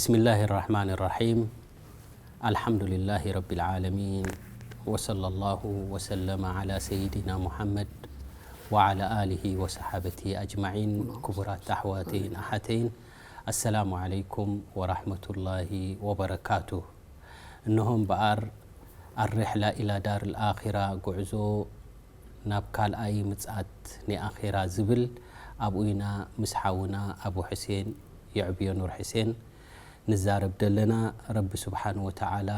بسم الله الرحمن الرحيم. الحمد لله رب العالمين. وصلى الله وسلم على سيدنا محمد وعلى آله وصحابته أجمعين. ክቡራት ኣሕዋተይን ኣሓተይን፣ ኣሰላሙ ዓለይኩም ወራሕመቱላሂ ወበረካቱ። እነሆ እምበኣር ኣሪሕላ ኢላ ዳር ልኣኺራ፣ ጉዕዞ ናብ ካልኣይ ምጽኣት ናይ ኣኺራ ዝብል ኣብኡ ኢና ምስ ሓውና ኣቡ ሕሴን የዕብዮ ኑር ሕሴን ንዛረብ ደለና። ረቢ ስብሓን ወተዓላ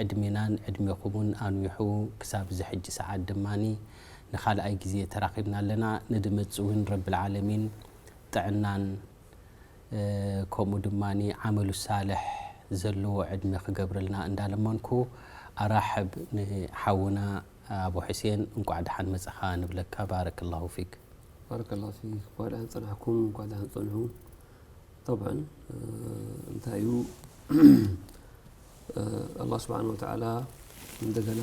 ዕድሜናን ዕድሜኹምን ኣንዊሑ ክሳብ እዚ ሕጂ ሰዓት ድማኒ ንኻልኣይ ግዜ ተራኺብና ኣለና። ንድመጽእ እውን ረቢ ልዓለሚን ጥዕናን፣ እ፣ ከምኡ ድማኒ ዓመሉ ሳልሕ ዘለዎ ዕድመ ክገብረልና እንዳለመንኩ፣ ኣራሕብ ንሓውና ኣቡ ሕሴን እንቋዕ ደሓን መጻኻ ንብለካ። ባረከላሁ ፊክ። ባረከላሁ ፊክ። እንኳዕ ደሓን ጸናሕኩም፣ እንኳዕ ደሓን ጸንሑ። ጠብዓን፣ እ፣ እንታይ እዩ፣ እ፣ ኣላህ ስብሓን ወተዓላ እንደገና፣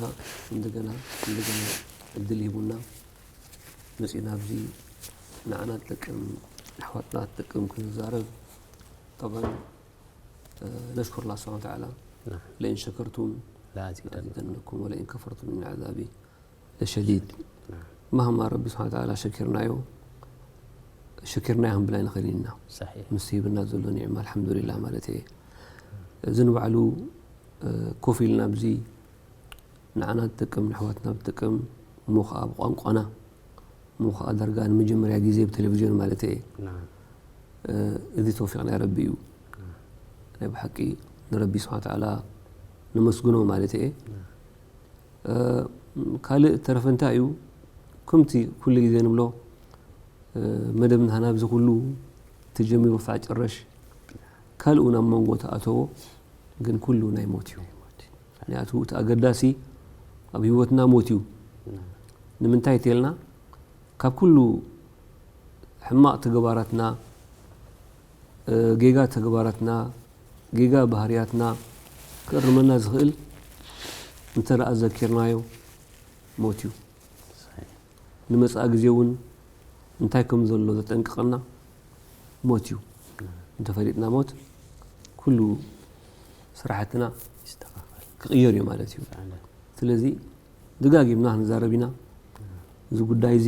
እንደገና፣ እንደገና እድል ሂቡና መጺና ኣብዚ ንዓና ትጠቅም፣ ኣሕዋትና ትጠቅም ክንዛረብ። ጠብዓን፣ እ፣ ነሽኩር ኣላህ ስብሓን ወተዓላ። ናም። ለኢን ሸከርቱም ለኣዚደነኩም። ለኣዚደነኩም ወለኢን ከፈርቱም ኢነ ዓዛቢ ለሸዲድ። ናም። ማህማ ረቢ ስብሓን ወተዓላ ሸኪርናዮ፣ ሸኪርናዮ ክንብል ኣይንኽእልን ኢና። ሰሒሕ። ምስ ሂብና ዘሎ ኒዕማ ኣልሓምዱሊላህ ማለት እየ። እዚ ንባዕሉ፣ እ፣ ኮፍ ኢልና ኣብዚ ንዓና ትጠቅም፣ ንኣሕዋትና ትጠቅም፣ እሞ ኸዓ ብቋንቋና፣ እሞ ኸዓ ዳርጋ ንመጀመርያ ግዜ ብቴሌቪዥን ማለት እየ። ናም። እ፣ እዚ ተውፊቕ ናይ ረቢ እዩ። ናይ ብሓቂ ንረቢ ስብሓን ወተዓላ ነመስግኖ ማለት እየ። እ፣ ካልእ ተረፈ እንታይ እዩ፣ ከምቲ ኩሉ ግዜ ንብሎ፣ እ፣ መደብ ናህና ኣብዚ ኩሉ ተጀሚሩ ክሳዕ ጨረሽ፣ ካልኡ ናብ መንጎ ተኣተዎ ግን ኩሉ ናይ ሞት እዩ። ምክንያቱ እቲ ኣገዳሲ ኣብ ህይወትና ሞት እዩ። ንምንታይ ተልና፣ ካብ ኩሉ ሕማቕ ተግባራትና፣ እ፣ ጌጋ ተግባራትና፣ ጌጋ ባህርያትና ክእርመና ዝኽእል እንተ ደኣ ዘኪርናዮ ሞት እዩ። ንመጻኢ ግዜ እውን እንታይ ከም ዘሎ ዘጠንቅቐና ሞት እዩ። እንተፈሊጥና ሞት ኩሉ ስራሕትና ይስተኻኸል። ክቕየር እዩ ማለት እዩ። ፍዕለት። ስለዚ ደጋጊምና ክንዛረብ ኢና። እዚ ጉዳይ እዚ፣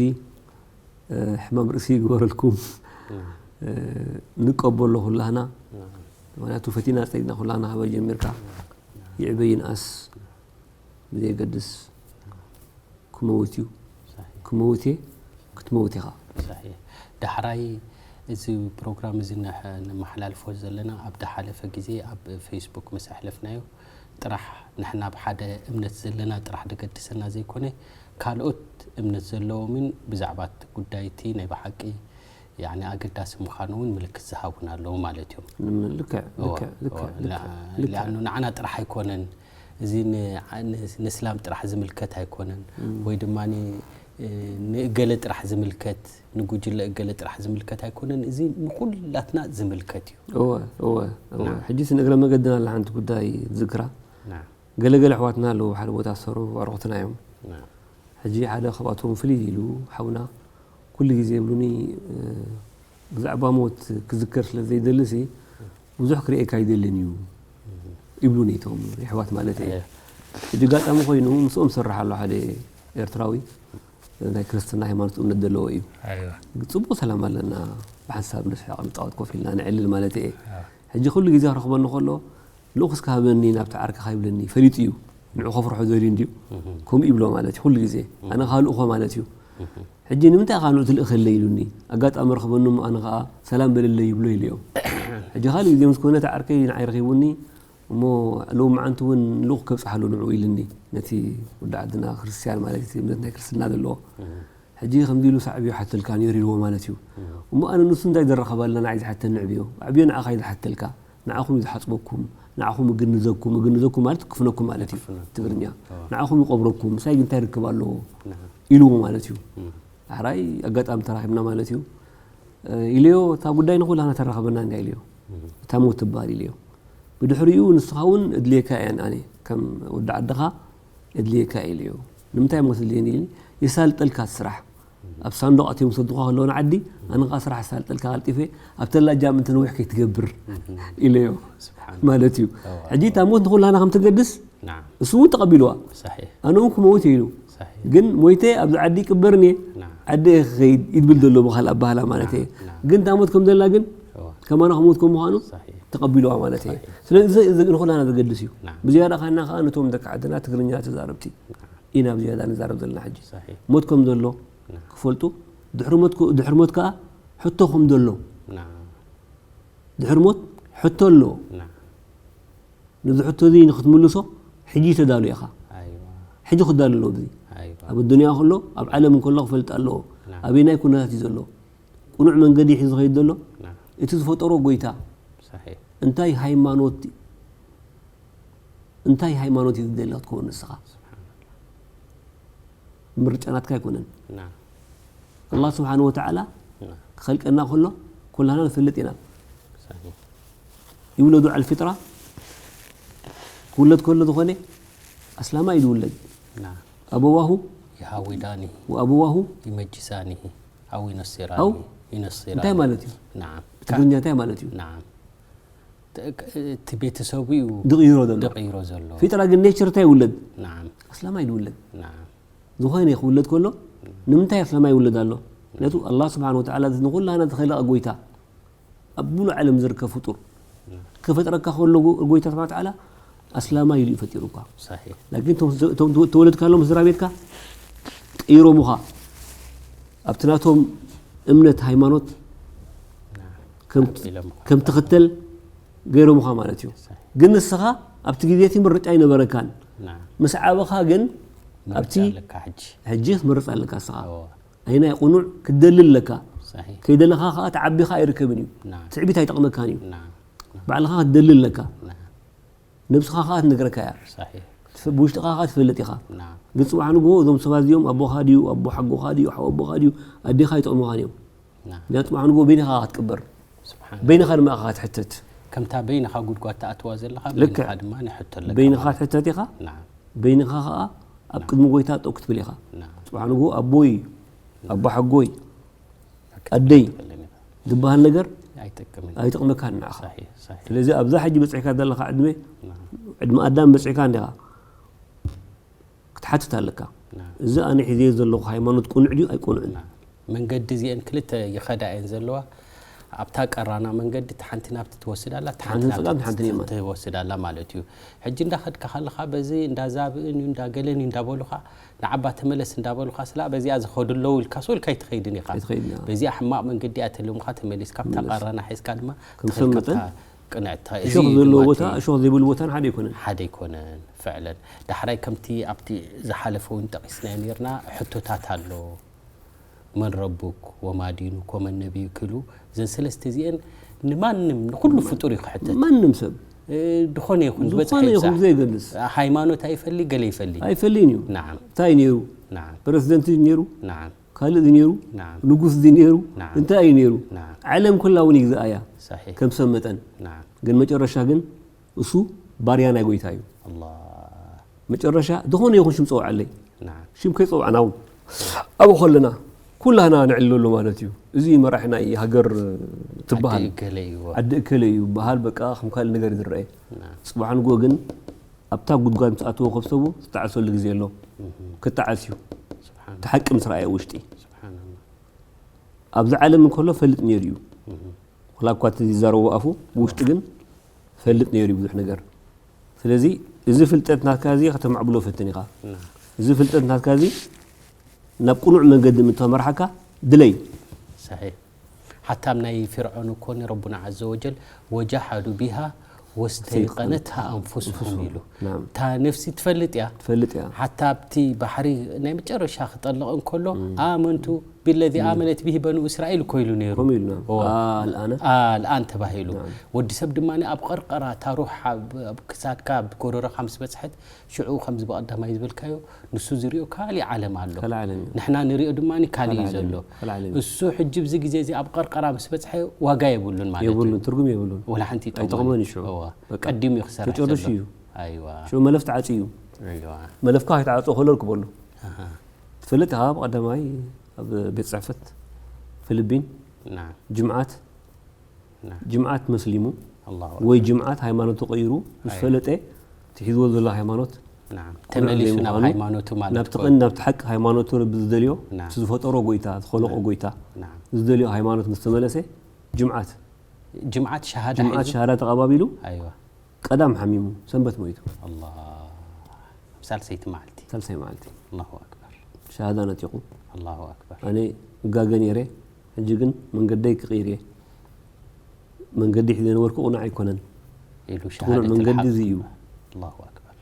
እ፣ ሕማም ርእሲ ይግበረልኩም። እ፣ ንቀበሎ ኩላህና። ምክንያቱ ፈቲና ጸሊእና ኩላህና ካበይ ጀሚርካ ይዕበ ይንኣስ ብዘየገድስ ክመውት እዩ። ሳሒሕ። ክመውት እየ፣ ክትመውት ኢኻ። ሳሒሕ። ዳሕራይ እዚ ፕሮግራም እዚ ነሕ-፣ ነመሓላልፎ ዘለና ኣብ ዝሓለፈ ግዜ ኣብ ፌስቡክ ምስ ኣሕለፍናዮ ጥራሕ፣ ንሕና ኣብ ሓደ እምነት ዘለና ጥራሕ ደገድሰና ዘይኮነ፣ ካልኦት እምነት ዘለዎምን ብዛዕባ እቲ ጉዳይ እቲ ናይ ብሓቂ ያኒ ኣገዳሲ ምዃኑ እውን ምልክት ዝሃቡና ኣለዉ ማለት እዮም። ንም-፣ ልክዕ፣ እወ፣ ልክዕ፣ ልክዕ፣ እወ። ልክዕ፣ ላ-፣ ልክዕ። ሊኣኑ ንዓና ጥራሕ ኣይኮነን፣ እዚ ን-፣ ን-፣ ንእስላም ጥራሕ ዝምልከት ኣይኮነን፣ እም። ወይ ድማ ን-፣ ንእገለ ጥራሕ ዝምልከት፣ ንጉጅለ እገለ ጥራሕ ዝምልከት ኣይኮነን፣ እዚ ንኹላትና ዝምልከት እዩ። እወ፣ እወ፣ እወ። ናም። ሕጂ ንእግረ መገድና ኣላ ሓንቲ ጉዳይ ዝክራ። ናም። ገለገለ ኣሕዋትና ኣለዉ፣ ሓደ ቦታ ዝሰርሑ ኣዕሩኽትና እዮም። ናም። ሕጂ ሓደ ካብኣቶም ፍልይ ኢሉ ሓውና ኩሉ ግዜ ይብሉኒ፣ እ፣ ብዛዕባ ሞት ክዝከር ስለ ዘይደልሲ ብዙሕ ክርእየካ ኣይደልን እዩ እህ። ይብሉኒ፣ እቶም የሕዋት ማለት እየ። እየ። ሕጂ ኣጋጣሚ ኮይኑ ምስኦም ዝሰርሕ ኣሎ ሓደ ኤርትራዊ፣ ናይ ክርስትና ሃይማኖት እምነት ዘለዎ እዩ። ኣይዋ። ጽቡቕ ሰላም ኣለና፣ ብሓንሳብ ንስሕቕ ንጻወት ኮፍ ኢልና ንዕልል ማለት እየ። ኣዎ። ሕጂ ኩሉ ግዜ ክረኽበኒ ከሎ፣ ልኡኽ እስከ ሃበኒ ናብቲ ዓርክኻ ይብለኒ፣ ፈሊጡ እዩ። ንዑ ከፍርሖ ደልዩ እንድዩ። እህ። ከምኡ ይብሎ ማለት እዩ፣ ኩሉ ግዜ። እህ። ኣነ ኸኣ ልኡኾ ማለት እዩ። እህ። ሕጂ ንምንታይ ኢኻ ንዑ ትልእኸለይ ኢሉኒ። ኣጋጣሚ ረኽበኒ እሞ ኣነ ኸኣ ሰላም በለለይ ይብሎ ኢለዮ። ሕጂ ካልእ ግዜ ምስ ኮነ እቲ ዓርከይ ንዓይ ረኺቡኒ፣ እሞ ሎሚ መዓንቲ እውን ልኡኽ ከብጽሓሉ ንዑ ኢልኒ። ነቲ ወዲ ዓድና ክርስትያን ማለት እዩ፣ እምነት ናይ ክርስትና ዘለዎ። እህ። ሕጂ ከምዚ ኢሉ ሳዕብዮ ሓተልካ ነይሩ ኢልዎ ማለት እዩ። እህ። እሞ ኣነ ንሱ እንታይ ዘራኸብ ኣለና ንዓይ ዝሓተኒ ኣዕብዮ? ኣዕብዮ ንዓኻ እዩ ዝሓተልካ። ንዓኹም እዩ ዝሓጽበኩም፣ ንዓኹም እግንዘኩም፣ እግንዘኩም ማለት ክፍነኩም ማለት እዩ፣ ክፍነኩም። ትግርኛ። ኣዎ። ንዓኹም ይቐብረኩም፣ ምሳይ ግን እንታይ ርክብ ኣለዎ? ንዓም። ኢልዎ ማለት እዩ። እም። ዳሕራይ ኣጋጣሚ ተራኺብና ማለት እዩ። እ፣ ኢልዮ፣ እታ ጉዳይ ንኹላና ተራኸበና እንድያ ኢልዮ። እም። እታ ሞት ትበሃል ኢልዮ። ብድሕሪኡ ንስኻ እውን እድልየካ እየን ኣነ፣ ከም ወዲ ዓድኻ እድልየካ እየ ኢልዮ። ንምንታይ ሞት እድልየኒ ኢልኒ? የሳልጠልካ እቲ ስራሕ። ኣብ ሳንዱቕ ኣትዮም ዝሰድኻ ከለዉ ንዓዲ ኣነ ኸዓ ስራሕ ኣሳልጠልካ ቀልጢፈ ኣብ ተላጃ ምእንቲ ነዊሕ ከይትገብር ኢለዮ ስብሓን ማለት እዩ። ሕጂ እታ ሞት ንኹላና ከም ተገድስ ናም እሱ እውን ተቐቢልዋ። ሳሒሕ ኣነ እውን ክመውት እየ ኢሉ ሳሒሕ ግን ሞይተ ኣብዛ ዓዲ ይቅበርኒ እየ ናም ዓዲ እየ ክኸይድ ይብል ዘሎ ብኻል ኣባህላ ማለት እየ። ናም ግን እታ ሞት ከም ዘላ ግን እዋ ከማና ክመውት ከም ምዃኑ ሳሒሕ ተቐቢልዋ ማለት እየ። ስለዚ እዚ ንኹላና ዘገድስ እዩ። ናም ብዝያዳ ካና ከዓ ነቶም ደቂ ዓድና ትግርኛ ተዛረብቲ ኢና ብዝያዳ ንዛረብ ዘለና ሕጂ። ሳሒሕ ሞት ከም ዘሎ ናም ክፈልጡ ድሕሪ ሞት ከ- ድሕሪ ሞት ከዓ ሕቶ ከም ዘሎ ናም ድሕሪ ሞት ሕቶ ኣሎ። ናም ነዚ ሕቶ እዚ ንክትምልሶ ሕጂ ተዳሉ ኢኻ። ኣይዋ ሕጂ ክዳሉ ኣለዎ። እዚ ኣይዋ ኣብ ኣዱንያ ከሎ ኣብ ዓለም እንከሎ ክፈልጥ ኣለዎ። ናም ኣበይናይ ኩነታት እዩ ዘሎ? ቅኑዕ መንገዲ ሒዙ ዝኸይድ ዘሎ ናም እቲ ዝፈጠሮ ጎይታ ሳሒሕ እንታይ ሃይማኖት እንታይ ሃይማኖት እዩ ዝደሊ ክትከውን ንስኻ? ምርጫ ናትካ ኣይኮነን። ናም ኣላህ ስብሓን ወተዓላ ናም ክኸልቀና ከሎ ኩላና ንፈልጥ ኢና። ሳሒሕ ይውለዱ ዓል ፊጥራ ክውለድ ከሎ ዝኾነ ኣስላማ እዩ ዝውለድ። ናም ኣበዋሁ ይሃዊዳኒ ወኣበዋሁ ይመጅሳኒ ኣው ይነሲራኒ ኣው ይነሲራኒ እንታይ ማለት እዩ? ናም ትግርኛ እንታይ ማለት እዩ? ናም እቲ ቤተሰቡ እዩ ድቕይሮ ዘሎ ደቂሮ ዘሎ ፊጥራ ግን ኔቸር እንታይ ይውለድ? ናም ኣስላማ እዩ ዝውለድ። ናም ዝኾነ ክውለድ ከሎ ንምንታይ ኣስላማ ይውለድ ኣሎ? ምክንያቱ ኣላህ ስብሓን ወተዓላ ንኹላና ዝኸለቐ ጎይታ ኣብ ሙሉእ ዓለም ዝርከብ ፍጡር ክፈጥረካ ከሎ ጎ- ጎይታ ስብሓን ወተዓላ ኣስላማ ኢሉ እዩ ፈጢሩካ። ሳሒሕ ላኪን እቶም ዝ- እቶም ተወለድካሎም ስድራ ቤትካ ቀይሮምኻ ኣብቲ ናቶም እምነት ሃይማኖት ከም- ኢሎም ከም ትኽተል ገይሮምኻ ማለት እዩ። ግን ንስኻ ኣብቲ ግዜ እቲ ምርጫ ኣይነበረካን። ናም ምስ ዓበኻ ግን ምርጫ ኣብቲ ኣለካ ሕጂ ሕጂ ክትመርፅ ኣለካ ንስኻ። እዎ ኣይናይ ቅኑዕ ክትደሊ ኣለካ። ሳሒሕ ከይደለኻ ከዓ ተዓቢኻ ኣይርከብን እዩ። ናም ትዕቢት ኣይጠቕመካን እዩ። ናም ባዕልኻ ክትደሊ ኣለካ። ናም ነብስኻ ከዓ ትነግረካ እያ። ሳሒሕ ብውሽጥኻ ከዓ ትፈልጥ ኢኻ። ናም ግን ፅባሕ ንግሆ እዞም ሰባት እዚኦም ኣቦኻ ድዩ ኣቦ ሓጎኻ ድዩ ሓው ኣቦኻ ድዩ ኣዴኻ ኣይጠቕሙኻን እዮም። ናም ግን ፅባሕ ንግሆ በይንኻ ክትቅበር ስብሓን በይንኻ ድማ ኢኻ ክትሕተት። ከምታ በይንኻ ጉድጓድ ትኣትዋ ዘለኻ ልክዕ። በይንኻ ድማ ንሕቶ ኣለካ በይንኻ ማለት ትሕተት ኢኻ። ናም በይንኻ ከዓ ኣብ ቅድሚ ጎይታ ጠው ክትብል ኢኻ። ናም ፅባሕ ንግሆ ኣቦይ ኣቦ ሓጎይ ኣደይ ትኽክል ኢኻ። ዝበሃል ነገር ኣይጠቅምን ኣይጠቕመካን ንዓኻ። ሳሒሕ ሳሒሕ ስለዚ ኣብዛ ሕጂ በፅሕካ ዘለኻ ዕድመ ናም ዕድመ ኣዳም በፅሕካ እንዲኻ ክትሓትት ኣለካ። ናም እዚ ኣነ ሒዘዮ ዘለኹ ሃይማኖት ቅኑዕ ድዩ ኣይቅኑዕን? ናም መንገዲ እዚአን ክልተ ይኸዳ እየን ዘለዋ። ኣብታ ቀራና መንገዲ እቲ ሓንቲ ናብቲ ትወስድ ኣላ፣ እቲ ሓንቲ ሓንቲ ናብቲ ንፀጋም፣ ሓንቲ ንየማን። ትወስድ ኣላ ማለት እዩ። ሕጂ እንዳኸድካ ከለኻ በዚ እንዳዛብእን እዩ እንዳገለን እዩ እንዳበሉኻ ንዓባ ተመለስ እንዳበሉኻ ስላ በዚኣ ዝኸዱ ኣለዉ ኢልካ ሶልካ ኣይትኸይድን ኢኻ። ኣይትኸይድን ኢኻ። በዚኣ ሕማቕ መንገዲ እያ ተልምኻ ተመሊስካ ኣብታ ቀራና ሒዝካ ድማ ከም ትኸይድ ሰብ መጠን ካብታ ቅንዕቲ እሾኽ ዘለዎ ቦታ እሾኽ ዘይብሉ ቦታ ሓደ ኣይኮነን። ሓደ ኣይኮነን ፍዕለን። ዳሕራይ ከምቲ ኣብቲ ዝሓለፈ እውን ጠቒስናዮ ነርና ሕቶታት ኣሎ። መን ረቡክ ወማ ዲኑክ ወመን ነቢዩክ ኢሉ እዘን ሰለስተ እዚአን ንማንም ንኩሉ ፍጡር እዩ ክሕተት። ማንም ሰብ እ፣ ዝኾነ ይኹን ዝበፅሐ ዝኾነ ይኹን ይብፃሕ። ዘይገልጽ ሃይማኖት ኣይፈሊ ገለ ይፈሊ። ኣይፈልይን እዩ። ናዓም እንታይ እዩ ነይሩ? ናዓም ፕረዚደንት እዩ ነይሩ? ናዓም ካልእ እዩ ነይሩ? ናዓም ንጉስ እዩ ነይሩ? ናዓም እንታይ እዩ ነይሩ? ናዓም ዓለም ኩላ እውን ይግዛእ እያ ሳሒሕ ከም ሰብ መጠን። ናዓም ግን መጨረሻ ግን እሱ ባርያ ናይ ጎይታ እዩ። ኣላህ መጨረሻ ዝኾነ ይኹን ሽም ጸውዓለይ። ናዓም ሽም ከይጸውዕና እውን ኣብኡ ከለና ኩላህና ንዕለሉ ማለት እዩ። እዚ መራሒ ናይ ሃገር ትበሃል ዓዲ እከለ እዩ። ዓዲ እከለ እዩ በሃል በቃ ከም ካልእ ነገር ዝረአ። ናዓም ጽባሕ ንግሆ ግን ኣብታ ጉድጓድ ምስ ኣተወ ከብሰቡ ዝጠዓሰሉ ግዜ ኣሎ። ክጠዓስ እዩ። ስብሓን እቲ ሓቂ ምስ ረኣየ ውሽጢ ስብሓንላ ኣብዚ ዓለም እንከሎ ፈልጥ ነይሩ እዩ። ወላ እኳ እቲ ዝዛረቦ ኣፉ ብውሽጢ ግን ፈልጥ ነይሩ እዩ ብዙሕ ነገር። ስለዚ እዚ ፍልጠት ናትካ እዚ ከተማዕብሎ ፈትን ኢኻ። ናዓም እዚ ፍልጠት ናትካ እዚ ናብ ቅኑዕ መንገዲ ምተመርሓካ ድለይ። ሰሒሕ ሓታም ናይ ፊርዖን እኮ ንረቡና ዓዘ ወጀል ወጃሓዱ ቢሃ ወስተይቀነትሃ ኣንፉስሁም ኢሉ። ናም። እታ ነፍሲ ትፈልጥ እያ። ትፈልጥ እያ። ሓታ ኣብቲ ባሕሪ ናይ መጨረሻ ክጠልቕ እንከሎ ኣመንቱ ቢለዚ ኣመነት ቢሂ በኑ እስራኤል እኮ ኢሉ ነይሩ። ከምኡ ኢሉ ናም። እዋ። ኣልኣነ ኣልኣን ተባሂሉ። ወዲ ሰብ ድማ ኣብ ቐርቐራ እታ ሩሕ ኣብ ኣብ ክሳድካ ኣብ ጎረሮኻ ምስ በጽሐት ሽዑ ከምዚ ብቐዳማይ ዝበልካዮ ንሱ ዝሪኦ ካሊእ ዓለም ኣሎ። ካልእ ዓለም እዩ። ንሕና ንሪኦ ድማ ካሊእ እዩ ካልእ ዓለም ዘሎ። እዩ። ካልእ ዓለም እዩ። እሱ ሕጂ ኣብዚ ግዜ እዚ ኣብ ቐርቐራ ምስ በጽሐ ዋጋ የብሉን ማለት እዩ። የብሉን ትርጉም የብሉን። ወላ ሓንቲ ይጠቕሞ ኣይጠቕሞን እዩ እዩ። ሽዑ። እዋ። በቃ ቀዲሙ እዩ ክሰርሕ ተጨርሹ ዘሎ። እዩ። ኣይዋ ሽዑ መለፍ ተዓፅዩ እዩ። ኣይዋ። መለፍካ ከይተዓፀ ከሎ ርክበሉ ኣሃ። ትፈልጥ ኢኻ ብቐዳማይ ኣብ ቤት ጽሕፈት ፊሊፒን ናም ጅምዓት ናም ጅምዓት መስሊሙ ኣላሁ ወይ ኣክበር። ጅምዓት ሃይማኖቱ ቀይሩ ምስ ኣይ። ፈለጠ እቲ ሒዝዎ ዘሎ ሃይማኖት ናም ቁኑዕ ተመሊሱ ናብ ዘይምዃኑ ሃይማኖቱ ማለት ናብቲ እኮ ቀን ናብቲ ሓቂ ሃይማኖቱ ረቢ ዝደልዮ ናም እቲ ዝፈጠሮ ጎይታ ዝኸለቆ ጎይታ ናም ዝደልዮ ሃይማኖት ምስ ተመለሰ ጅምዓት ጅምዓት ሸሃዳ ጅምዓት ሒዙ ሸሃዳ ተቐባቢሉ ኣይዋ ቀዳም ሓሚሙ ሰንበት ሞይቱ ኣላ ሳልሰይቲ መዓልቲ ሳልሳይ መዓልቲ ኣላሁ ኣክበር ሸሃዳ ነጢቑ ኣላሁ ኣክበር ኣነ እጋገ ነይረ ሕጂ ግን መንገደይ ክቕይር እየ መንገዲ ሒዘ ነበርኩ ቁኑዕ ኣይኮነን ኢሉ እቲ ቁኑዕ ሸሃደት መንገዲ ልሓቅ እዚ እዩ ኣላሁ ኣክበር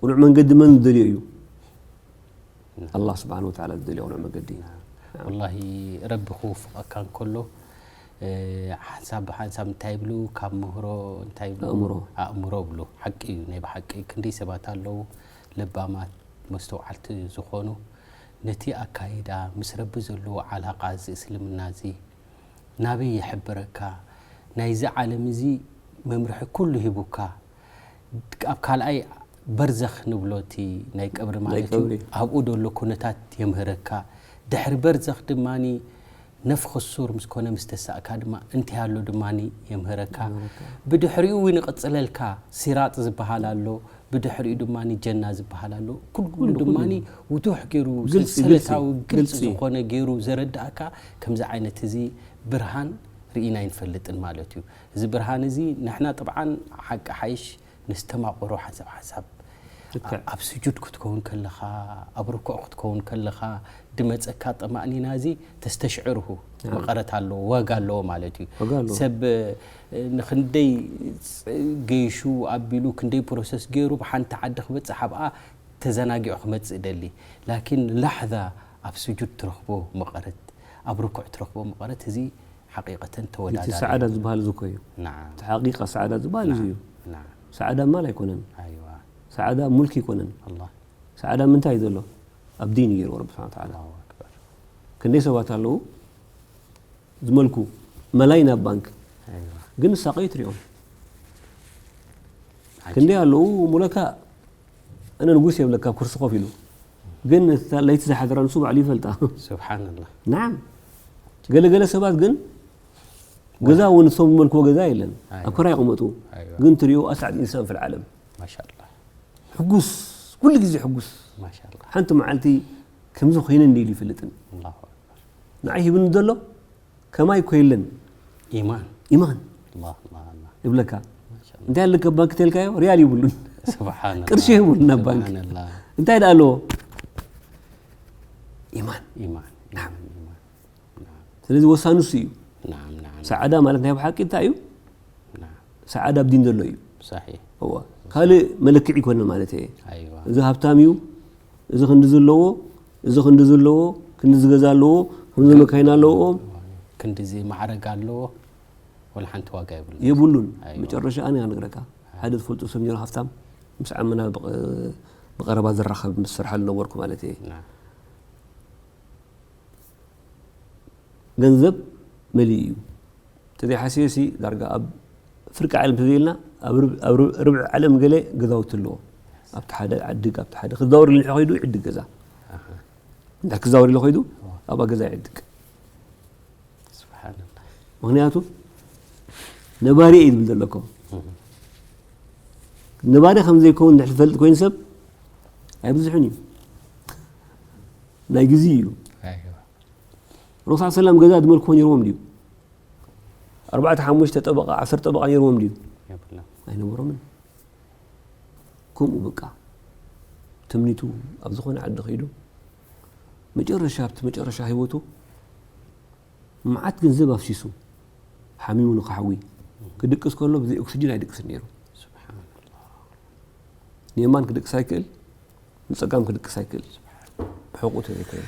ቁኑዕ መንገዲ መን ዝደልዮ እዩ ኣላህ ስብሓን ወተዓላ ዝደልዮ ቁኑዕ መንገዲ ወላሂ ረቢ ክውፍቐካ እንከሎ እ፣ ሓንሳብ ብሓንሳብ እንታይ ይብሉ ካብ ምህሮ እንታይ ይብሉ ኣእምሮ። ኣእምሮ ብሉ ሓቂ እዩ ናይ ብሓቂ ክንደይ ሰባት ኣለዉ ለባማት መስተውዓልቲ ዝኾኑ ነቲ ኣካይዳ ምስ ረቢ ዘለዎ ዓላቃ እዚ እስልምና እዚ ናበይ ይሕብረካ ናይዚ ዓለም እዚ መምርሒ ኩሉ ሂቡካ ኣብ ካልኣይ በርዘኽ ንብሎ እቲ ናይ ቀብሪ ናይ ማለት እዩ ቀብሪ ኣብኡ ደሎ ኩነታት የምህረካ ድሕሪ በርዘኽ ድማ ነፍኺ ሱር ምስ ኮነ ምስ ተሳእካ ድማ እንታይ ኣሎ ድማ የምህረካ የምህረካ። ብድሕሪኡ እውን ይቕፅለልካ ሲራጥ ዝበሃል ኣሎ ብድሕሪኡ ድማ ጀና ዝበሃል ኣሎ ኩሉ ኩሉ፣ ድማ ኩሉ። ውዱሕ ገይሩ ግልፂ፣ ሰንሰለታዊ ግልፂ፣ ግልፂ ግልፂ። ዝኾነ ገይሩ ዘረዳእካ ከምዚ ዓይነት እዚ ብርሃን ርኢና ኣይንፈልጥን ማለት እዩ እዚ ብርሃን እዚ ንሕና ጥብዓን ሓቂ ሓይሽ ነስተማቕሮ ሓንሳብ ሓንሳብ ልክዕ። ኣብ ስጁድ ክትከውን ከለኻ ኣብ ርኩዕ ክትከውን ከለኻ ድመፀካ ጠማእኒና እዚ ተስተሽዕርሁ ናም። መቐረት ኣለዎ ዋጋ ኣለዎ ማለት እዩ ዋጋ ኣለዎ። ሰብ እ፣ ንክንደይ ፅ- ገይሹ ኣቢሉ ክንደይ ፕሮሰስ ገይሩ ብሓንቲ ዓዲ ክበፅሕ ኣብኣ ተዘናጊዑ ክመፅእ ደሊ ላኪን ላሕዛ ኣብ ስጁድ ትረኽቦ መቐረት ኣብ ርኩዕ ትረኽቦ መቐረት እዚ ሓቂቀተን እቲ ተወዳዳሪ ሰዓዳ ዝበሃል እዚ እኮ እዩ ናም እቲ ሓቂቃ ሰዓዳ ዝበሃል እዚ እዩ ናም ሰዓዳ ማል ኣይኮነን ኣይዋ ሰዓዳ ሙልክ ኣይኮነን ኣላ ሰዓዳ ምንታይ እዩ ዘሎ ኣብ ዲን ገይርዎ ረቢ ስብሓን ተዓላ ኣላሁ ኣክበር ክንደይ ሰባት ኣለዉ ዝመልኩ መላይ ናብ ባንክ ኣይዋ ግን ሳቀዩ ትሪኦም ዓጂብ። ክንደይ ኣለዉ ሙለካ እነ ንጉስ የብለካ ኩርሲ ኮፍ ኢሉ ግን እታ ለይቲ ዝሓድራ ንሱ ባዕሉ ይፈልጣ ስብሓንላ ናዓም ገለገለ ሰባት ግን ገዛ እውን እሶም ዝመልክዎ ገዛ የለን ኣይዋ። ኣብ ክራይ ይቕመጡ ኣይዋ ግን ትሪኦ ኣስዓድ ኢንሳን ፍልዓለም ማሻላ ሕጉስ ኩሉ ግዜ ሕጉስ ማሻላ ሓንቲ መዓልቲ ከምዚ ኮይነ እንዲ ኢሉ ይፈልጥን ኣላሁ ኣክበር ንዓይ ሂብኒ ዘሎ ከማይ እኮ የለን ኢማን ኢማን ኣላ ኣላ ኣላ ይብለካ ማሻላ እንታይ ኣለካ ባንክ ተልካዮ ሪያል ይብሉን ስብሓንላ ቅርሺ የብሉን ናብ ባንክ ስብሓንላ እንታይ ደኣ ኣለዎ ኢማን ኢማን ኢማን ኢማን ስለዚ ወሳኑ እሱ እዩ ናም ናም ሰዓዳ ማለት ናይ ብሓቂ እንታይ እዩ ናም ሰዓዳ ኣብ ዲን ዘሎ እዩ ሳሒሕ እዋ ካልእ መለክዒ ይኮነ ማለት እየ ኣይዋ እዚ ሃብታም እዩ እዚ ክንዲ ዘለዎ እዚ ክንዲ ዘለዎ ክንዲ ዝገዛ ኣለዎ ከምዚ መካይና ኣለዎ ክንድዚ ማዕረግ ኣለዎ ወላ ሓንቲ ዋጋ የብሉ የብሉን ኣይዋ። መጨረሻ ኣነ ንግረካ ሓደ ዝፈልጡ ሰብ ነይሩ ሃብታም ምስ ዓምና ብቐ- ብቐረባ ዝራኸብ ምስ ስርሓሉ ነበርኩ ማለት እየ ና ገንዘብ መሊኡ እዩ ተዘይሓሲበ ሲ ዳርጋ ኣብ ፍርቂ ዓለም ተዘይልና ኣብ ርብ- ኣብ ርብ- ርብዒ ዓለም ገለ ገዛውቲ ኣለዎ ኣብቲ ሓደ ዓድግ ኣብቲ ሓደ ክዛወር ልንሖ ከይዱ ይዕድግ ገዛ እንዳ ክዛወር ኢለ ከይዱ ኣብኣ ገዛ ይዕድግ ስብሓንላ ምክንያቱ ነባሪ እየ ዝብል ዘለኩም ነባሪ ከም ዘይከውን እንድሕር ዝፈልጥ ኮይኑ ሰብ ኣይብዝሕን እዩ ናይ ግዜ እዩ ረሱል ሰለም ገዛ ዝመልክዎ ነይርዎም ድዩ ኣርባዕተ ሓሙሽተ ጠበቃ ዓሰርተ ጠበቃ ነይርዎም ድዩ የብሎም ኣይነበሮምን ከምኡ በቃ ትምኒቱ ኣብ ዝኾነ ዓዲ ከይዱ መጨረሻ ኣብቲ መጨረሻ ህይወቱ መዓት ገንዘብ ኣፍሲሱ ሓሚሙ ንክሓዊ ክድቅስ ከሎ ብዘይ ኦክስጅን ኣይድቅስን ነይሩ ስብሓንላ ንየማን ክድቅስ ኣይክእል ንፀጋም ክድቅስ ኣይክእል ብሕቁ ተዘይኮይኑ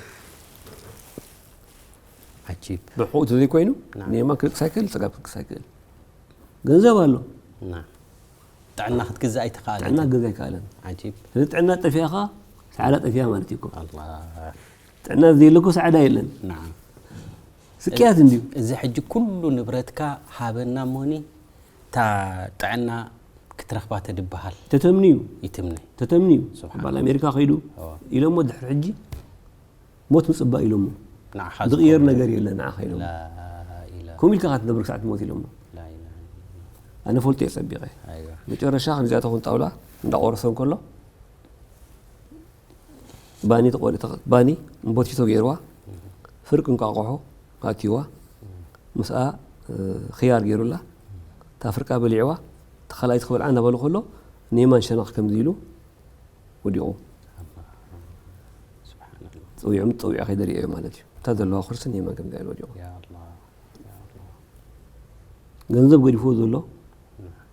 ዓጂብ ብሕቁ ተዘይኮይኑ ናም። ንየማን ክድቅስ ኣይክእል ንፀጋም ክድቅስ ኣይክእል ገንዘብ ኣሎ ና ጥዕና ክትግዛእ ኣይትኽኣል ጥዕና ገዛ ኣይከኣለን ዓጂብ ስለዚ ጥዕና ጠፊኣኻ ሰዓዳ ጠፊኣ ማለት እዩ እኮ ኣላ ጥዕና ዘየለኮ ሰዓዳ የለን ናዓም ስቅያት እንድዩ እዚ ሕጂ ኩሉ ንብረትካ ሃበና እሞኒ እታ ጥዕና ክትረኽባ ተድበሃል ተተምንዩ ይትምነ ተተምንዩ ስብሓን ባል ኣሜሪካ ከይዱ ኦ። ኢሎሞ ድሕሪ ሕጂ ሞት ምፅባእ ኢሎሞ ንዓኻ ዝቕየር ዝኸውን ነገር የለን ንዓኻ ኢሎም። لا إله ከምኡ ኢልካ ኢኻ ትነብር ክሳዕ ትሞት ኢሎሞ። لا إله إلا الله. ኣነ ፈልጦ እየ ጸቢቐ። أيوة. መጨረሻ ከምዚኣ ትኹን ጣውላ እንዳቆረሰ እንከሎ ባኒ ተቆሪ ባኒ ቦቲቶ ገይርዋ፣ ፍርቂ እንቋቑሖ ኣኪዋ፣ ምስኣ እ፣ ኽያር ገይሩላ፣ እታ ፍርቃ በሊዕዋ፣ እቲ ካልኣይቲ ክበልዓ እናበሉ ከሎ ንየማን ሸነኽ ከምዚ ኢሉ ወዲቑ። سبحان الله. ጸዊዖም ጸዊዖ ከይደ ርእዮ ማለት እዩ። እታ ዘለዋ ኩርሲ ንየማን ከምዚ ኢሉ ወዲቑ። يا الله. يا الله. ገንዘብ ገዲፍዎ ዘሎ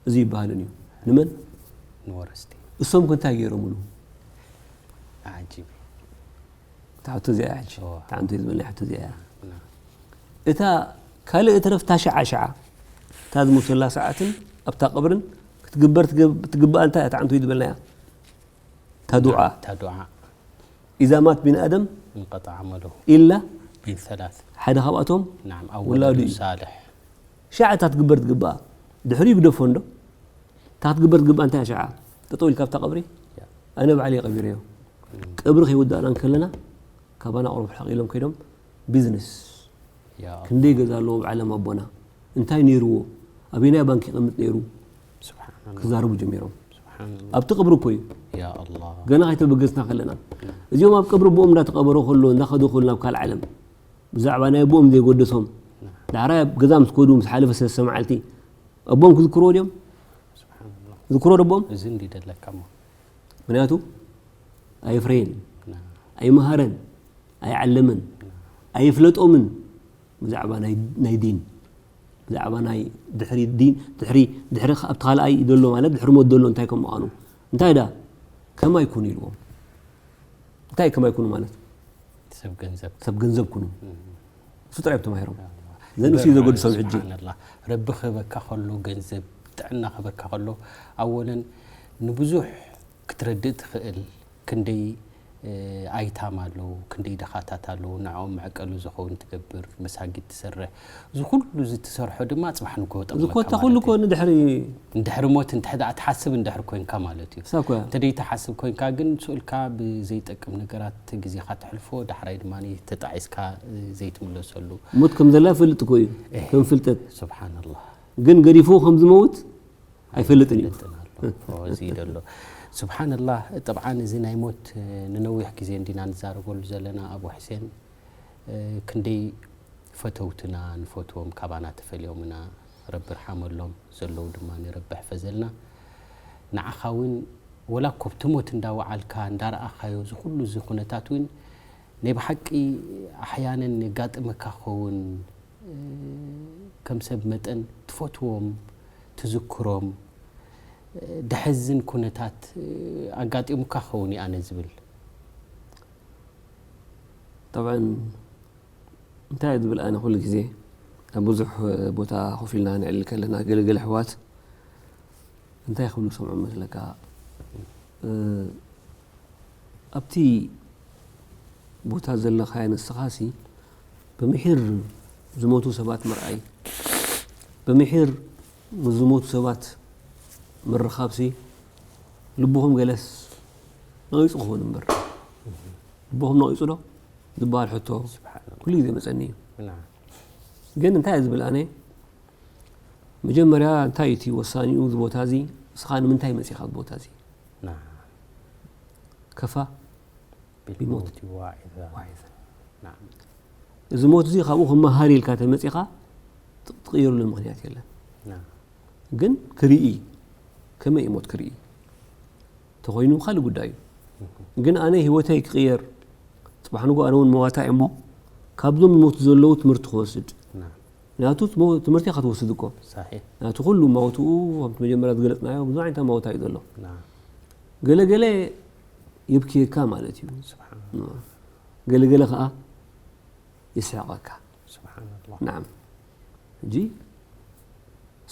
እዚ ይበሃልን እዩ። ንመን? ንወረስቲ እሶም ከ እንታይ ገይሮምሉ? ዓጂብ። እታ ሕቶ እዚኣ እያ ሕጂ። እዋ። እታ ዓንቶ ዝበልና ሕቶ እዚኣ እያ። ና እታ ካልእ እትረፍ እታ ሸዓ ሸዓ እታ ዝሞተላ ሰዓትን ኣብታ ቀብርን ክትግበር ትገብ- ትግብኣ እንታይ እያ? እታ ዓንቶ ዝበልናያ እታ ዱዓ እታ ዱዓ ኢዛ ማት ቢን ኣደም እንቀጣ ዓመሉ ኢላ ቢን ሰላት ሓደ ካብኣቶም ናም ውላዱ ኣወለዱ እዩ። ሳልሕ ሸዓ እታ ትግበር ትግብኣ ድሕሪኡ ግደፎ እንዶ እታ ክትግበር ትግብኣ እንታይ እያ ሸዓ? ጠጠው ኢልካ ኣብታ ቀብሪ ኣነ ባዕለይ ቀቢረዮ። ቀብሪ ከይወዳእና እንከለና ካባና ቁሩብ ሕቕ ኢሎም ከይዶም ቢዝነስ ያ ክንደይ ገዛ ኣለዎ ኣብ ዓለም ኣቦና እንታይ ነይርዎ ኣበየናይ ባንክ ይቐምጥ ነይሩ ስብሓንላ ክዛረቡ ጀሚሮም። ስብሓንላ ኣብቲ ቀብሪ እኮ እዩ ያ ኣላ ገና ከይተበገስና ከለና እዚኦም ኣብ ቀብሪ ኣቦኦም እንዳተቐበሩ ከሎ እንዳኸዱ ከሎ ናብ ካልእ ዓለም ብዛዕባ ናይ ኣቦኦም ዘይጎደሶም ዳሕራይ ኣብ ገዛ ምስ ከዱ ምስ ሓለፈ ሰለስተ መዓልቲ ኣቦኦም ክዝክርዎ ድዮም? ስብሓንላ ዝክሮ ደቦም እዚ እንዲ ደለካ ሞ ምክንያቱ ኣይፍረየን ና ኣይመሃረን ኣይዓለመን ኣይፍለጦምን ብዛዕባ ናይ ናይ ዲን ብዛዕባ ናይ ድሕሪ ዲን ድሕሪ ድሕሪ ኣብቲ ካልኣይ ዘሎ ማለት ድሕሪ ሞት ዘሎ እንታይ ከም ምዃኑ እንታይ ዳ ከማይ ኩኑ ኢልዎም እንታይ ከማይ ኩኑ ማለት ሰብ ገንዘብ ሰብ ገንዘብ ኩኑ እሱ ጥራይ ተማሂሮም ዘንሱ እዩ ዘገድሶም ሕጂ ስብሓንላ ረቢ ክህበካ ከሎ ገንዘብ ጥዕና ክህበካ ከሎ ኣወለን ንብዙሕ ክትረድእ ትኽእል ክንደይ ኣይታም ኣለዉ ክንደይ ደኻታት ኣለዉ ንዕኦም መዕቀሉ ዝኸውን ትገብር መሳጊድ ትሰርሕ እዚ ኩሉ እዚ ትሰርሖ ድማ ፅባሕ ንግሆ እዚ ኮታ ኩሉ ኮ ንድሕሪ እንድሕሪ ሞት እንተ ትሓስብ እንድሕር ኮንካ ማለት እዩ ሳኮ እንተደይ ትሓስብ ኮንካ ግን ስኡልካ ብዘይጠቅም ነገራት ግዜኻ ተሕልፎ ዳሕራይ ድማ ተጣዒስካ ዘይትምለሰሉ ሞት ከም ዘላ ይፈልጥ እኮ እዩ ከም ፍልጠት ስብሓንላ ግን ገዲፉ ከም ዝመውት ኣይፈልጥን እዩ እዚ ደሎ ስብሓንላህ ጥብዓን እዚ ናይ ሞት ንነዊሕ ግዜ እንዲና ንዛረበሉ ዘለና ኣቡ ሕሴን ክንደይ ፈተውትና ንፈትዎም ካባና ተፈልዮምና ረቢ ርሓመሎም ዘለዉ ድማ ረቢ ሕፈዘልና ንዓኻ እውን ወላ ኮብቲ ሞት እንዳወዓልካ እንዳረኣኻዮ እዚ ኩሉ እዚ ኩነታት እውን ናይ ብሓቂ ኣሕያነን የጋጥመካ ክኸውን ከም ሰብ መጠን ትፈትዎም ትዝክሮም ደሐዝን ኩነታት ኣጋጢሙካ ክኸውን እዩ ኣነ ዝብል طبعا እንታይ ዝብል ኣነ ኩሉ ግዜ ኣብ ብዙሕ ቦታ ኮፍ ኢልና ንዕልል ከለና ገለገለ ኣሕዋት እንታይ ክብሉ ክሰምዖም መስለካ ኣብቲ ቦታ ዘለኻዮ ንስኻሲ ብምሒር ዝሞቱ ሰባት ምርኣይ ብምሒር ምስ ዝሞቱ ሰባት ምርኻብሲ ልብኹም ገለስ ነቒፁ ክኸውን እምበር ልብኹም ነቒፁ ዶ ዝበሃል ሕቶ ኩሉ ግዜ መፀኒ እዩ ግን እንታይ እየ ዝብል ኣነ መጀመርያ እንታይ እቲ ወሳኒኡ እዚ ቦታ እዚ እስኻ ንምንታይ መፂኻ ኣብዚ ቦታ እዚ ከፋ ቢልሞት ዋዒዛ እዚ ሞት እዚ ካብኡ ክመሃር ኢልካ ተመፂኻ ትቕየሩሉ ምክንያት የለን ግን ክርኢ ከመይ ሞት ክርኢ ተኮይኑ ካልእ ጉዳይ እዩ ግን ኣነ ህይወተይ ክቕየር ፅባሕ ንጎ ኣነ እውን መዋታ እሞ ካብዞም ዝሞቱ ዘለዉ ትምህርቲ ክወስድ ምክንያቱ ትምህርቲ ኢኻ ትወስድ እኮ ናቱ ኩሉ ማውትኡ ከምቲ መጀመርያ ዝገለፅናዮ ብዙ ዓይነት ማውታ እዩ ዘሎ ገለገለ የብክየካ ማለት እዩ ገለገለ ከዓ የስሕቐካ ናም ሕጂ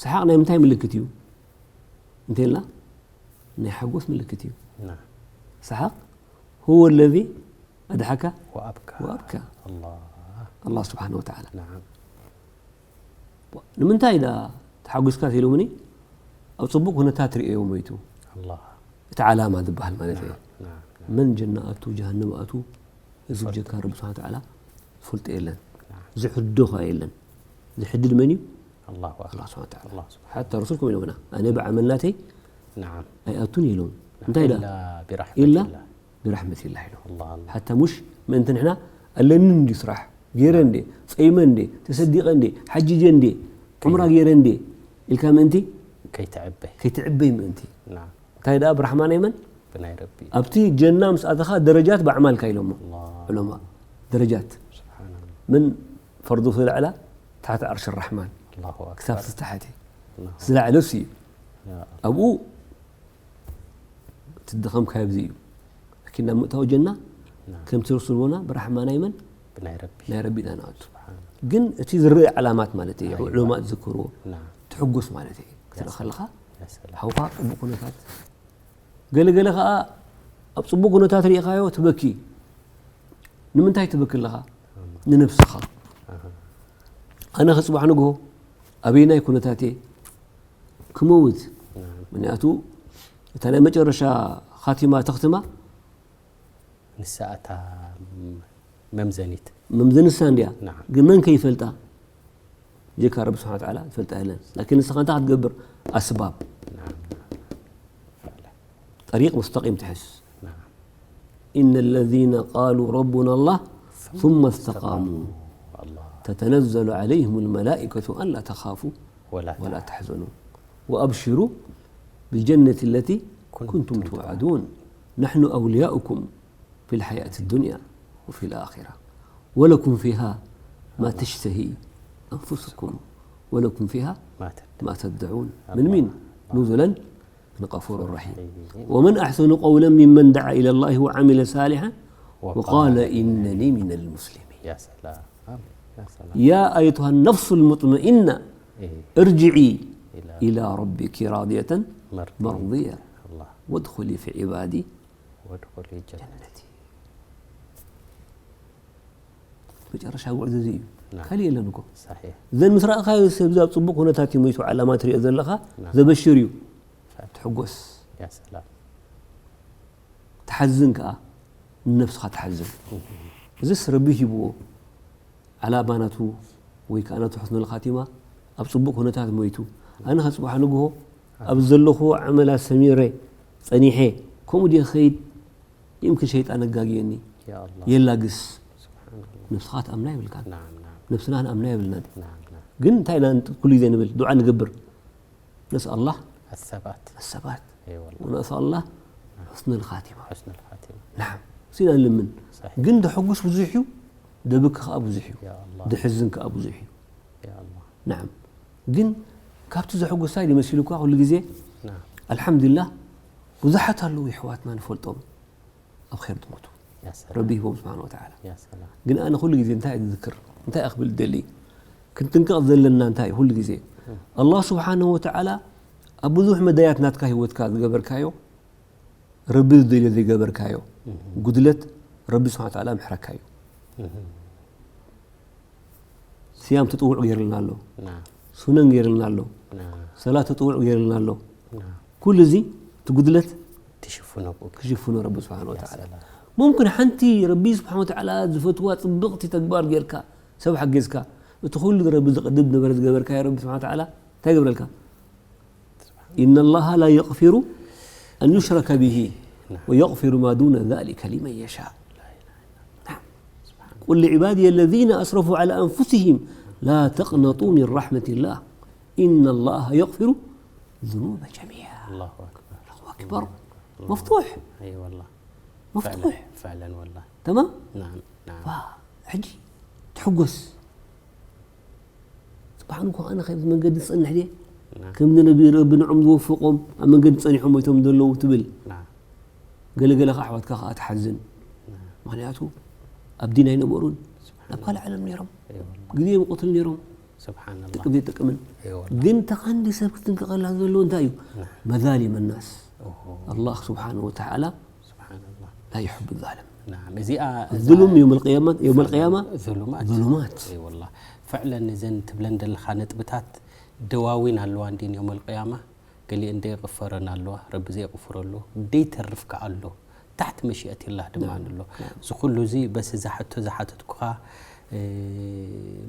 ሰሓቕ ናይ ምንታይ ምልክት እዩ እንተልና ናይ ሓጎስ ምልክት እዩ ሰሓቕ هو الذي أضحك وأبكى وأبكى الله الله سبحانه وتعالى نعم ንምንታይ ዳ ተሓጒስካ ኢሎምኒ ኣብ ፅቡቅ ኩነታት ርእዮ ሞይቱ الله እቲ ዓላማ ዝበሃል ማለት እዩ نعم መን ጀና ኣቱ ጀሃንም ኣቱ እዚ ብጀካ ረቢ ስብሓን ተዓላ ዝፈልጦ የለን። ዝሕዶ ኸዓ የለን። ዝሕድድ መን እዩ? ኣላሁ ኣክበር። ኣላህ ስብሓነ ወተዓላ። ኣላህ ስብሓነ ሓታ ረሱል ከምኡ ኢሎምና፣ ኣነ ብዓመል ናተይ ናዓም። ኣይኣቱን ኢሎም። እንታይ ደኣ? ኢላ ኢላ ቢራሕመቲላህ። ቢራሕመቲላህ ኢሎም። ኣላህ፣ ኣላህ። ሓታ ሙሽ ምእንቲ ንሕና ኣለኒ እንዲ ስራሕ፣ ገይረ እንዴ፣ ጸይመ እንዴ፣ ተሰዲቐ እንዴ፣ ሓጂጀ እንዴ፣ ዑምራ ገይረ እንዴ፣ ኢልካ ምእንቲ ከይትዕበ። ከይትዕበይ ምእንቲ። ናዓም። እንታይ ደኣ ብራሕማ ናይ መን? ብናይ ረቢ። ኣብቲ ጀና ምስ ኣተኻ ደረጃት ብኣዕማልካ ኢሎሞ ኣላህ። ዑለማ። ደረጃት። ስብሓንላህ። ምን ፈርዱ ዝለዕላ ታሕቲ ዓርሽ ራሕማን። ኣላሁ ኣክበር። ክሳብ ዝተሓተ። ኣላሁ ዝለዓለ እሱ እዩ። ያ ኣላህ። ኣብኡ እቲ ድኸምካዮ ኣብዚ እዩ። ላኪን ናብ ምእታው ጀና ናም። ከምቲ ረሱል ቦና ብራሕማ ናይ መን? ብናይ ረቢ። ናይ ረቢ ኢና ንኣቱ። ስብሓንላህ። ግን እቲ ዝረአ ዓላማት ማለት እዩ። ናም። ዑለማ ዝዝክርዎ። ናም። ትሕጎስ ማለት እዩ። ክትርኢ ከለኻ ያ ሰላም። ሓውካ ጽቡቕ ኩነታት ገለ ገለ ኸኣ ኣብ ጽቡቕ ኩነታት ርኢኻዮ ትበኪ። ንምንታይ ትበኪ ኣለኻ? ንነብስኻ። ኣነ ኸ ጽባሕ ንግሆ ኣበየናይ ኩነታት እየ ክመውት? ምኽንያቱ እታ ናይ መጨረሻ ኻቲማ ተኽትማ ንሳ እታ መምዘኒት። መምዘኒ ንሳ እንድያ። ናዓም። ግን መን ከይፈልጣ? ጀካ ረቢ ስብሓነ ወተዓላ ዝፈልጣ የለን። ላኪን ንስኻ እንታይ ክትገብር? ኣስባብ። ናዓም። ጠሪቕ ሙስተቂም ትሕዝ። ናዓም። إن الذين قالوا ربنا الله ثم استقاموا አላህ። تتنزل عليهم الملائكة ألا تخافوا ወላ ولا تحزنوا وأبشروا بالجنة التي كنتم كنتم توعدون نحن أولياؤكم في الحياة الدنيا وفي الآخرة ولكم فيها ما تشتهي أنفسكم ولكم فيها ما تدعون. ما تدعون. من مين؟ نزلا من غفور رحيم. ومن أحسن قولا ممن دعا إلى الله وعمل صالحا وقال إنني من المسلمين. يا سلام. يا سلام. يا أيتها النفس المطمئنة إيه. ارجعي إلى إلى ربك راضية مرضية. مرضية. الله. وادخلي في عبادي وادخلي جنتي. መጨረሻ ጉዕዞ እዚ እዩ። ናም። ካልእ የለን እኮ። ሰሒሕ። ዘን ምስ ረኣኻዮ፣ ሰብዚ ኣብ ጽቡቕ ኩነታት እዩ ሞይቱ፣ ዓላማ ትሪኦ ዘለኻ፣ ናም። ዘበሽር እዩ። ፈ- ትሕጎስ። ያ ሰላም። ትሓዝን ከኣ፣ ንነብስኻ ትሓዝን። እህም። እዚስ ረቢ ሂብዎ፣ ዓላማ ናቱ ወይ ከኣ ናቱ ሑስኑል ኻቲማ፣ ኣብ ጽቡቕ ኩነታት ሞይቱ። ኣነ ከ ጽባሕ ንግሆ፣ ኣብ ዘለኹዎ ዓመል ኣሰሚረ ጸኒሐ፣ ከምኡ ድየ ክኸይድ? ይምክን ሸይጣን ኣጋግየኒ። ያ ኣላህ። የላግስ። ስብሓንላህ። ነብስኻ ትኣምና የብልካን። ናዓም፣ ናዓም። ነብስና ክንኣምና የብልናን። ናዓም፣ ናዓም። ግን እንታይ ኢና ንጥ-፣ ኩሉ ግዜ ንብል? ዱዓ ንገብር። ነስኣላህ ኣሰባት። ኣሰባት። እይ ወላሂ። ወነስኣላህ ሑስነል ኻቲማ። ሑስነል ኻቲማ። ናዓም። እሱ ኢና ንልምን። ሰሒሕ። ግን ደሐጉስ ብዙሕ እዩ፣ ደብኪ ከኣ ብዙሕ እዩ። ያ ኣላህ። ደሕዝን ከኣ ብዙሕ እዩ። ያ ኣላህ። ናዓም። ግን ካብቲ ዘሐጉስ እንታይ ድዩ መሲሉካ ኩሉ ግዜ? ናዓም። ኣልሓምዱሊላህ፣ ብዙሓት ኣለዉ የሕዋትና ንፈልጦም። ኣብ ኸይር ዝሞቱ። ያ ሰላም። ረቢ ሂቦም ስብሓነ ወተዓላ። ያ ሰላም። ግን ኣነ ኩሉ ግዜ እንታይ እየ ዝዝክር? እንታይ እየ ክብል ዝደሊ? ክንጥንቀቕ ዘለና እንታይ እዩ? ኩሉ ግዜ እም። ኣላህ ስብሓነ ወተዓላ ኣብ ብዙሕ መዳያት ናትካ ህይወትካ ዝገበርካዮ፣ ረቢ ዝደልዮ ዘይገበርካዮ እም። ጉድለት ረቢ ስብሓነ ወተዓላ ምሕረካ እዩ። እም። ስያም ተጥውዕ ገይርልና ኣሎ። ናም። ሱነን ገይርልና ኣሎ። ናም። ሰላት ተጥውዕ ገይርልና ኣሎ። ናም። ኩሉ እዚ እቲ ጉድለት ትሽፍኖ ብኡ። ክሽፍኖ ረቢ ስብሓነ ያ ወተዓላ። ሰላም። ሙምክን ሓንቲ ረቢ ስብሓነ ወተዓላ ዝፈትዋ ጽብቕቲ ተግባር ጌርካ፣ ሰብ ሓገዝካ፣ እቲ ኩሉ ረቢ ዘቕድም ነበረ ዝገበርካዮ ረቢ ስብሓነ ወተዓላ እንታይ ገብረልካ? إن الله لا يغفر أن يشرك به نعم. ويغفر ما دون ذلك لمن يشاء. نعم. قل لعبادي الذين أسرفوا على أنفسهم لا تقنطوا من رحمة الله إن الله يغفر الذنوب جميعا. الله أكبر. الله أكبر. الله أكبر. مفتوح. أي والله. مفتوح. فعلا، فعلا والله. تمام؟ نعم، نعم. ዋ፣ ሕጂ ትሕጎስ። ጽባሕ ንግሆ ኣነ ከ ኣብዚ መንገዲ ዝጸንሕ ድየ? ናም። ከም ነቢ ረቢ ንዖም ዝወፈቖም ኣብ መንገዲ ጸኒሖም ሞይቶም ዘለዉ ትብል። ናም። ገለገለ ከኣ ኣሕዋትካ ከኣ ትሓዝን። ናም። ምኽንያቱ ኣብ ዲን ኣይነበሩን። ስብሓን ናብ ካልእ ዓለም ነይሮም። እይ ወላሂ። ግዜ ይቕትሉ ነይሮም። ስብሓን ኣላህ። ጥቅም ዘይጠቅምን። እይ ወላሂ። ግን ተቐንዲ ሰብ ክትጥንቀቐላ ዘለዎ እንታይ እዩ? ናም። መዛሊም ናስ። ኦሆ። ኣላህ ስብሓን ወተዓላ ስብሓን ኣላህ። لا يحب الظالم። ናም፣ እዚኣ፣ እዛ ዙሉም የውመል ቅያማ፣ የውመል ቅያማ ዙሉማት። ዙሉማት። እይ ወላሂ። ፍዕለን እዘን ትብለን ዘለኻ ነጥብታት ደዋዊን ኣለዋ እንዲን የውመል ቅያማ፣ ገሊአን ደይቕፈረን ኣለዋ፣ ረቢ ዘይቕፍረሉ፣ ደይተርፍ ከኣ ኣሎ። ታሕቲ መሽየት ኢላህ ድማ ናም፣ ኣሎ። ናም። እዚ ኩሉ እዚ በስ እዛ ሕቶ ዝሓተትኩኻ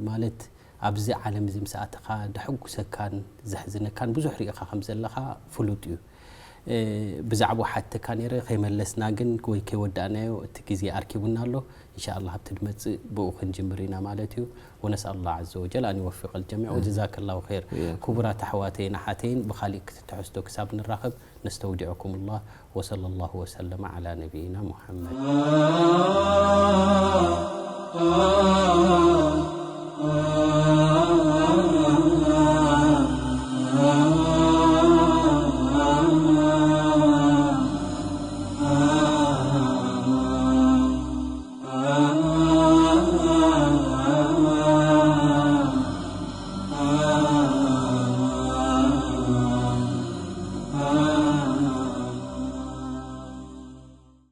ማለት ኣብዚ ዓለም እዚ ምስ ኣተኻ ደሕጉሰካን ዘሕዝነካን ብዙሕ ርኢኻ ከም ዘለኻ ፍሉጥ እዩ። ብዛዕባኡ ሓተካ ነይረ ከይመለስና ግን ወይ ከይወዳእናዮ እቲ ግዜ ኣርኪቡና ኣሎ። እንሻኣላ ኣብቲ ድመፅእ ብኡ ክንጅምር ኢና ማለት እዩ። ونسأل الله عز وجل أن يوفق الجميع وجزاك الله خير። ክቡራት ኣሕዋተይን ኣሓተይን ብኻሊእ ክትትሕዝቶ ክሳብ ንራኸብ نستودعكم الله وصلى الله وسلم على نبينا محمد.